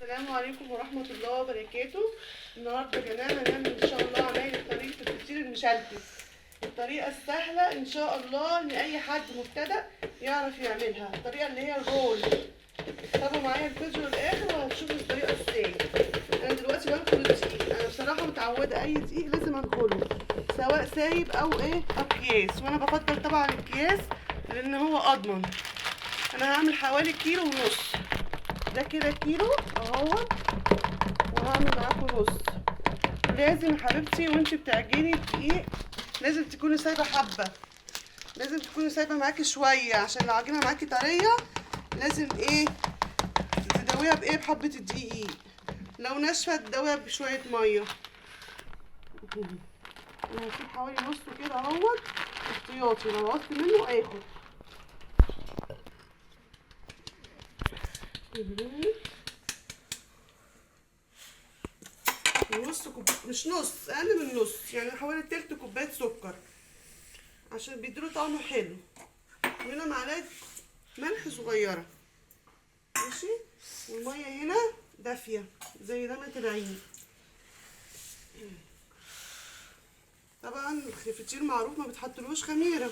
السلام عليكم ورحمة الله وبركاته. النهاردة يا جماعة هنعمل إن شاء الله عمايل طريقة الفطير المشلتت، الطريقة السهلة إن شاء الله إن أي حد مبتدئ يعرف يعملها، الطريقة اللي هي ال roll. تابعوا معايا الفيديو للآخر وهتشوفوا الطريقة إزاي. أنا دلوقتي بنخل الدقيق، أنا بصراحة متعودة أي دقيق لازم أنخله سواء سايب أو إيه أو أكياس، وأنا بفضل طبعا الأكياس لأن هو أضمن. أنا هعمل حوالي 1.5 كيلو، ده كده كيلو اهو، وهعمل معاكم نص. لازم يا حبيبتي وانت بتعجني الدقيق لازم تكوني سايبه حبه، لازم تكوني سايبه معاكي شوية عشان لو عجينه معاكي طرية لازم ايه تداويها بايه، بحبه الدقيق. لو ناشفة تداويها بشوية مية. انا هسيب حوالي نص كده اهوت احتياطي، لو عوزت منه اخد. نص كوب، مش نص، اقل من نص، يعني حوالي تلت كوباية سكر عشان بيديله طعمه حلو. وهنا معلقه ملح صغيرة، ماشي. والمية هنا دافيه زي دمعه العين. طبعا الفطير معروف ما بتحطلوش خميره،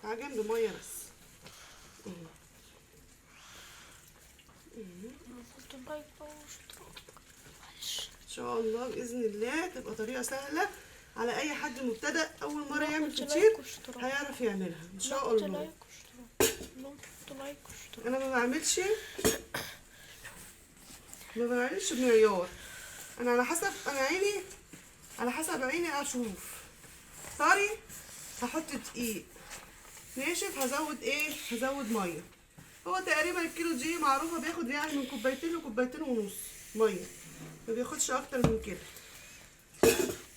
عجن بميه بس. ان شاء الله باذن الله تبقى طريقه سهلة على اي حد مبتدئ اول مرة يعمل فطير هيعرف يعملها ان شاء الله. انا ما بعملش بمعيار، انا على حسب انا عيني، على حسب عيني اشوف طري هحط دقيق، ناشف هزود ايه، هزود مية. هو تقريبا الكيلو دي معروفة بياخد يعني من كوبايتين لكوبايتين ونص مية، ما بياخدش اكتر من كده.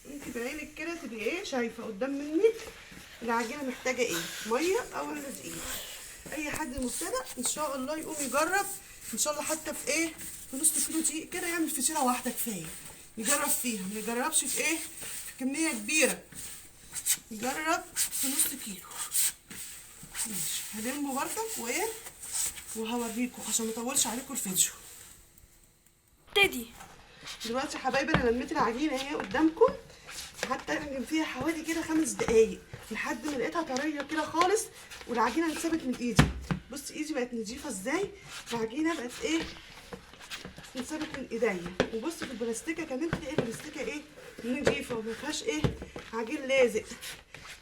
انت بعينك كده تبقي ايه شايفه قدام منك العجينة محتاجه ايه، مية او دقيق. اي حد مبتدئ ان شاء الله يقوم يجرب ان شاء الله، حتى في ايه في نص كيلو دقيق كده يعمل فطيره واحدة كفاية يجرب فيها، ما يجربش في ايه في كمية كبيرة، يجرب في نص كيلو. ماشي، هلمه بردك وايه وهوريكم عشان ما اطولش عليكم الفيديو. ابتدي دلوقتي يا حبايبي. انا لميت العجينة اهي قدامكم، حتى اعجن فيها حوالي كده 5 دقايق لحد ما لقيتها طرية كده خالص والعجينه اتسابت من ايدي. بصي ايدي بقت نضيفه ازاي، العجينة بقت ايه اتسابت من ايديا. وبصي في البلاستيكه كمان تلاقي البلاستيكه ايه نضيفه وما فيهاش ايه عجين لازق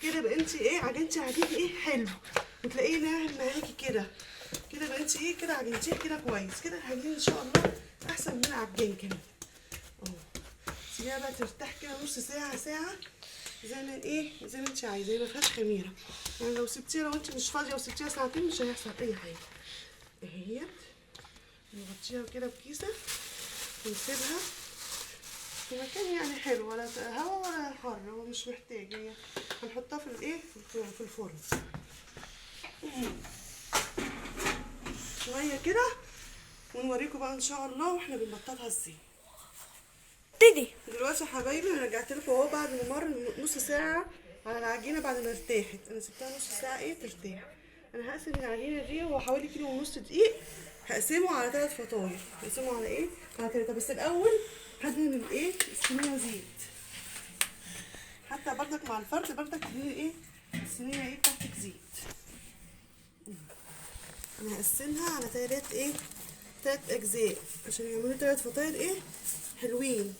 كده. بقى انت ايه عجنتي عجين ايه حلو وتلاقيه ناعم معاكي كده كده. بقى انت ايه كده عجنتيه كده كويس كده، العجين ان شاء الله احسن من العجين كمان اهو. سيبيها بقى ترتاح كده نص ساعة ساعة زي ما ايه زي ما انت عايزه، ما فيهاش خميره. يعني لو سبتيها، لو انت مش فاضية وسبتيها ساعتين مش هيحصل اي حاجة. اهيت نغطيها كده بكيسه ونسيبها في مكان يعني حلو، ولا هوا ولا حر، هو مش محتاج. هي هنحطها في الايه في الفرن شوية كده ونوريكم بقى ان شاء الله واحنا بنبططها ازاي. ابتدي دلوقتي يا حبايبي. انا رجعت لكم اهو بعد ما مر نص ساعة على العجينة بعد ما ارتاحت. انا سبتها نص ساعة ايه ترتاح. انا هقسم العجينة دي، هو حوالي 1.5 كيلو دقيق، هقسمه على 3 فطاير. هقسمه على ايه، على 3. بس الاول هدهن الايه الصينية زيت، حتى بردك مع الفرد بردك تدهني ايه الصينية ايه بتاعتك زيت. انا هقسمها على 3 ايه 3 اجزاء عشان يعملوا 3 فطاير ايه حلوين.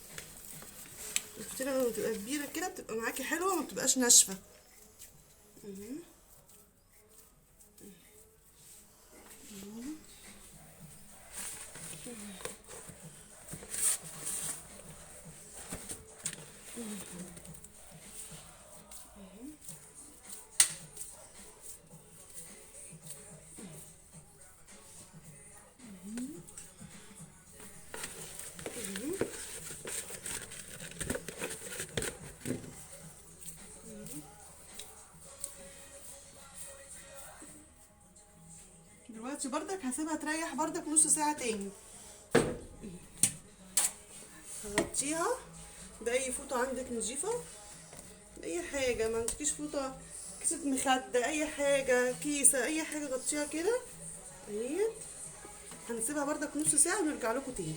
الفطيره لما بتبقى كبيرة كده بتبقى معاكي حلوة وما بتبقاش ناشفة. دلوقتي بردك هسيبها تريح بردك نص ساعة تاني. هغطيها بأي فوطة عندك نظيفة، أي حاجة، ما عندكيش فوطة، كيسة مخدة، أي حاجة، كيسة، أي حاجة، غطيها كده اهيت. هنسيبها بردك نص ساعة ونرجع لكم تاني.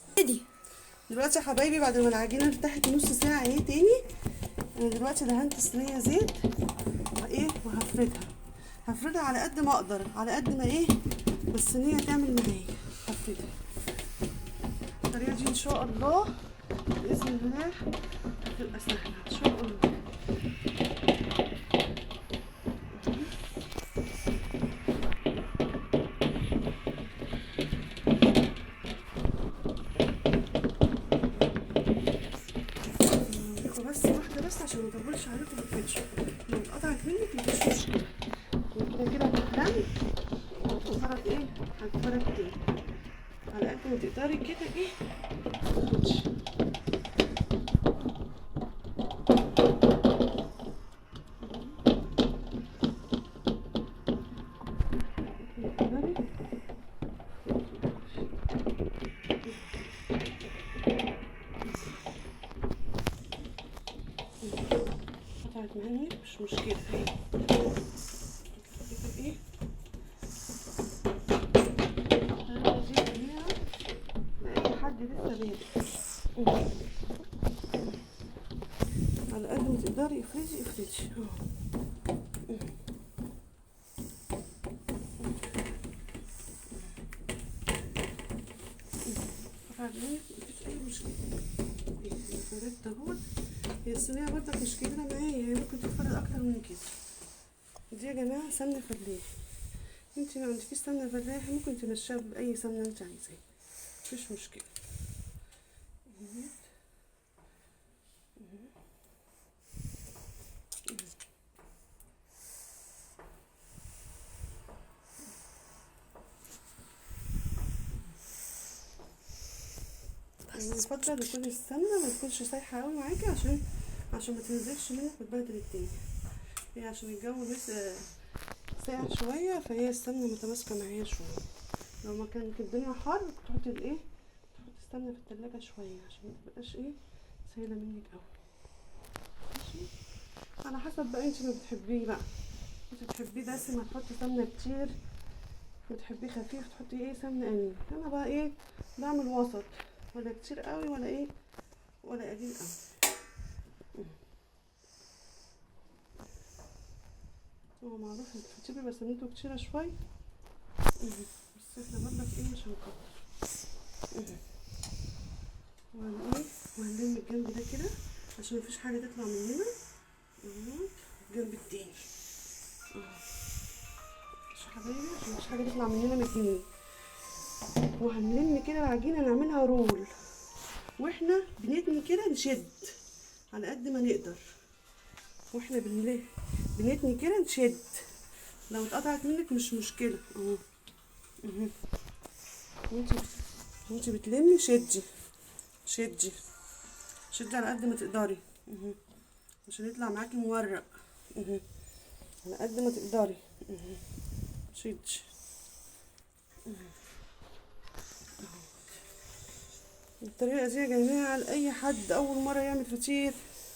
ابتدي. دلوقتي يا حبايبي بعد ما العجينة ارتاحت نص ساعة اهي تاني، انا دلوقتي دهنت الصينية زيت وايه وهفردها، هفردها على قد ما اقدر، على قد ما ايه الصينية تعمل معايا هفردها. الطريقة دي ان شاء الله باذن الله هتبقى سهلة ان شاء الله. بس واحدة بس عشان ما اطولش عليكم بالكاتشب، لو اتقطعت منك مفيش مشكلة، كده كده هتتلم وهتتفرد ايه، هتتفرد تاني على قد ما تقدري كده ايه تاخدش. قطعت مني مش مشكلة اهي كده ايه الطريقة دي يا جماعة لأي حد لسه بادئ، على قد ما تقدري افردي افردي اهو. قطعت منك مفيش أي مشكلة. فردت اهوت. هي الصينية برضك مش كبيرة معايا، هي ممكن تتفرد أكتر من كده. دي يا جماعة سمنة فلاح، انتي ما عندكيش سمنة فلاح ممكن تمشيها بأي سمنة انت عايزاها، مفيش مشكلة. يفضل يكون السمنة ما تكونش سايحه قوي معاكي عشان ما تنزلش منك وتبهدل الدنيا. هي عشان الجو بس ساقع شوية فهي السمنة متماسكة معايا شوية. لو ما كانت الدنيا حر تحطي الايه، تحطي السمنة في التلاجة شوية عشان ما تبقاش ايه سايله منك قوي. ماشي، على حسب بقى انت ما بتحبيه بقى، انت بتحبيه دسم هتحطي سمنه كتير، بتحبيه خفيف تحطي ايه سمنه قليل. انا بقى ايه بعمل وسط، ولا كتير قوي ولا ايه ولا قليل قوي. هو معروف الفطير بيبقى سمنته كتيرة شوية، بس احنا برضك ايه مش هنكتر. وهن ايه وهنلم الجنب ده كده عشان مفيش حاجة تطلع مننا. الجنب التاني مش حبايبي عشان مفيش حاجة تطلع مننا من الجنب. وهنلم كده العجينة نعملها رول، واحنا بنتني كده نشد على قد ما نقدر، واحنا بنتني كده نشد. لو اتقطعت منك مش مشكلة اهو. وانتي بتلمي شدي شدي شدي على قد ما تقدري عشان يطلع معاكي مورق على قد ما تقدري. شدي الطريقة دي يا جماعة لأي حد أول مرة يعمل فطير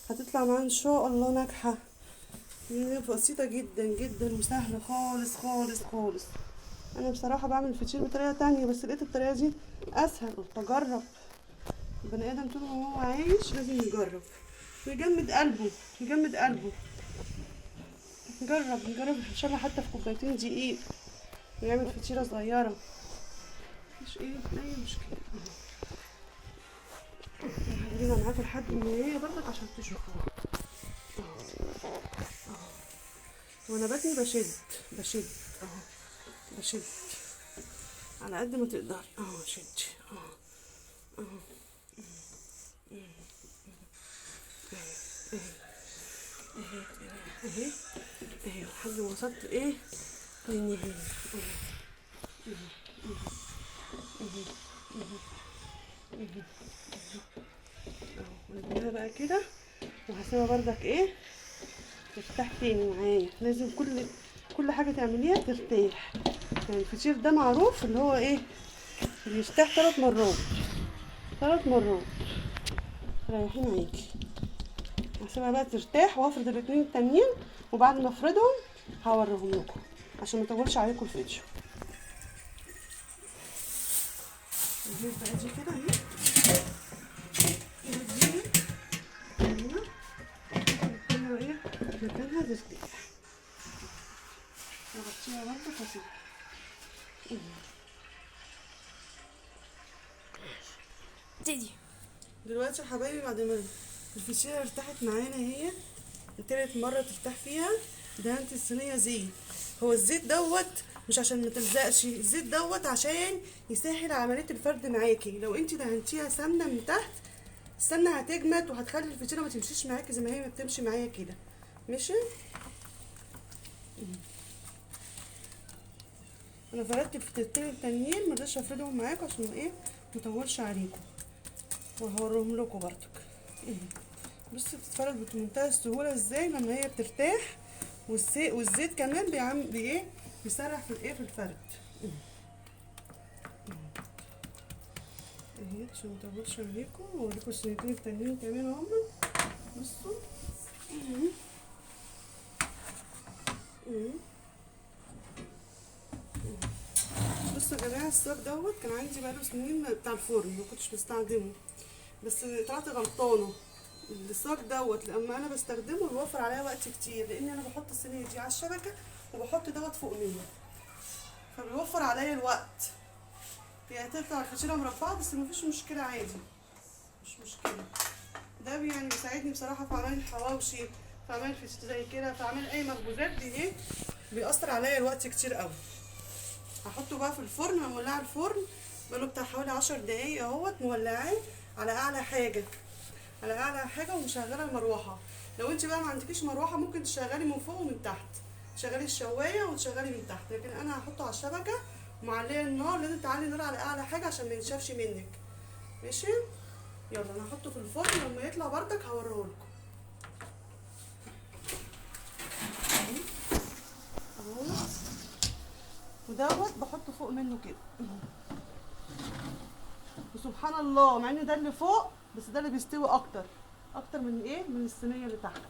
هتطلع معاه إن شاء الله ناجحة، بسيطة جدا جدا وسهلة خالص خالص خالص. أنا بصراحة بعمل الفطير بطريقة تانية بس لقيت الطريقة دي أسهل، قلت أجرب. البني آدم طول ما هو عايش لازم يجرب ويجمد قلبه، يجمد قلبه، نجرب نجرب إن شاء الله حتى في كوبايتين دقيق ويعمل فطيرة صغيرة، مفيش إيه أي مشكلة. هجيبها معاكم لحد النهاية برضك عشان تشوفوها. وانا بتني بشد بشد اهو، بشد على قد ما تقدري اهو، شدي اهو اهو اهي اهي اهي لحد ما وصلت ايه للنهاية. اهو بقى كده، وهسيبها بردك ايه ترتاح تاني معايا. لازم كل حاجة تعمليها ترتاح، يعني الفطير ده معروف اللي هو ايه بيرتاح 3 مرات، 3 مرات رايحين معاكي. هسيبها بقى ترتاح وافرد الاتنين التانيين، وبعد ما افردهم هوريهم لكم. عشان ما اطولش عليكم الفيديو. نجيب بقى دي كده اهي، ودي هنا نحطها ايه مكانها ترتاح، نغطيها برضه خفيف. ابتدي. دلوقتي يا حبايبي بعد ما الفسيخه ارتاحت معانا اهي، تالت مرة ترتاح فيها، دهنت الصينية زيت. هو الزيت دوت مش عشان ما تلزقش، الزيت دوت عشان يسهل عملية الفرد معاكي. لو انت دهنتيها سمنه من تحت، السمنة هتجمد وهتخلي الفسيخه ما تمشيش معاكي زي ما هي ما بتمشي معايا كده. ماشي، انا فردت الفطيرتين التانيين، مرضتش افردهم معاكم عشان ايه مطولش عليكم، وهوريهم لكم برضك. بصي بتتفرد بمنتهى السهولة ازاي لما هي بترتاح، والزيت كمان بيعمل بايه، بيسرح في الايه، في الفرد اهي. عشان مطولش عليكم واوريكم الصينيتين التانيين كمان اهم. بصوا بصوا يا جماعة، الصاج دوت كان عندي بقاله سنين بتاع الفرن، ما كنتش بستخدمه، بس طلعت غلطانة. الصاج دوت لما انا بستخدمه بيوفر عليا وقت كتير، لان انا بحط الصينية دي على الشبكة وبحط دوت فوق منه، فبيوفر عليا الوقت. يعني تطلع الفسيله مربعه بس مفيش مشكلة، عادي مش مشكلة. ده يعني بيساعدني بصراحة في عمل الحواوشي، في عمل الفسيخ زي كده، في عمل اي مخبوزات، دي ايه بيأثر عليا الوقت كتير قوي. هحطه بقى في الفرن، انا مولعه الفرن بقاله بتاع حوالي 10 دقايق اهوت، مولعاه على اعلى حاجة، على اعلى حاجة، ومشغله المروحة. لو انت بقى ما عندكيش مروحة ممكن تشغلي من فوق ومن تحت، تشغلي الشوايه وتشغلي من تحت، لكن انا هحطه على الشبكة ومعليه النار. لازم تعلي النار على اعلى حاجة عشان ما ينشفش منك. ماشي، يلا انا هحطه في الفرن، لما يطلع بردك هوريهولكم اهو. ودوت بحطه فوق منه كده، وسبحان الله مع ان ده اللي فوق بس ده اللي بيستوي اكتر اكتر من ايه، من الصينية اللي تحت.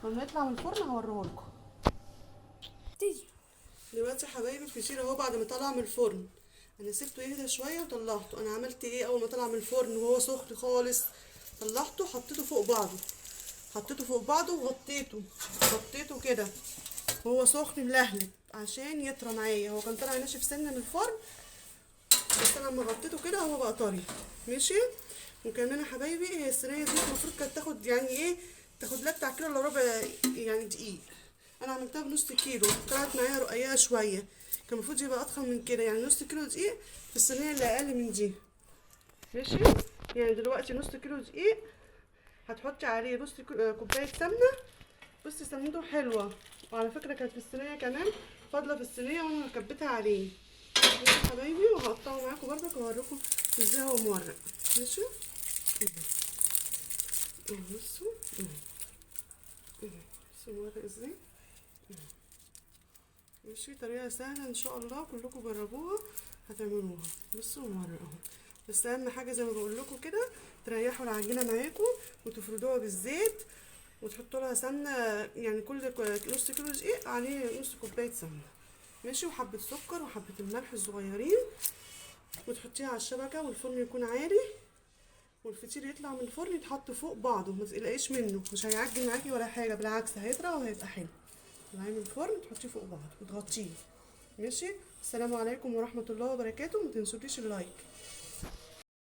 لما يطلع من الفرن هوريهولكم. دلوقتي يا حبايبي الفسيخ اهو بعد ما طلع من الفرن، انا سبته يهدى شوية وطلعته. انا عملت ايه اول ما طلع من الفرن وهو سخن خالص، طلعته حطيته فوق بعضه، حطيته فوق بعضه وغطيته، غطيته كده وهو سخن ملهلب عشان يطرى معايا. هو كان طالع ناشف سنة من الفرن، بس انا لما غطيته كده هو بقى طري. ماشي، وكمان يا حبايبي هي الصينية دي المفروض كانت تاخد يعني ايه، تاخد لها بتاع كيلو الا ربع يعني دقيق. انا عملتها بنص كيلو، طلعت معايا رقيقه شوية، كان المفروض يبقى اضخم من كده، يعني نص كيلو دقيق في الصينية اللي اقل من دي. ماشي، يعني دلوقتي نص كيلو دقيق هتحطي عليه نص كوباية سمنه. بصي سمنته حلوة، وعلى فكرة كانت في الصينية كمان فاضلة في الصينية وانا كبيتها عليه. ماشي يا حبايبي، وهقطعه معاكم برضك واوريكم ازاي هو مورق. ماشي، بصوا بصوا مورق ازاي. ماشي، طريقه سهلة ان شاء الله كلكم جربوها هتعملوها. بصوا مورق اهو، بس اهم حاجة زي ما بقول لكم كده تريحوا العجينة معاكم وتفردوها بالزيت وتحطوا لها سمنه، يعني كل نص كيلو دقيق عليه نص كوباية سمنه. ماشي، وحبه سكر وحبه الملح الصغيرين، وتحطيها على الشبكة، والفرن يكون عالي، والفطير يطلع من الفرن يتحط فوق بعضه، ما تقلقيش منه، مش هيعجن معاكي ولا حاجة، بالعكس هيطرى وهيبقى حلو. طلعيه من الفرن تحطيه فوق بعضه وتغطيه. ماشي، السلام عليكم ورحمة الله وبركاته. ما تنسوليش ال like.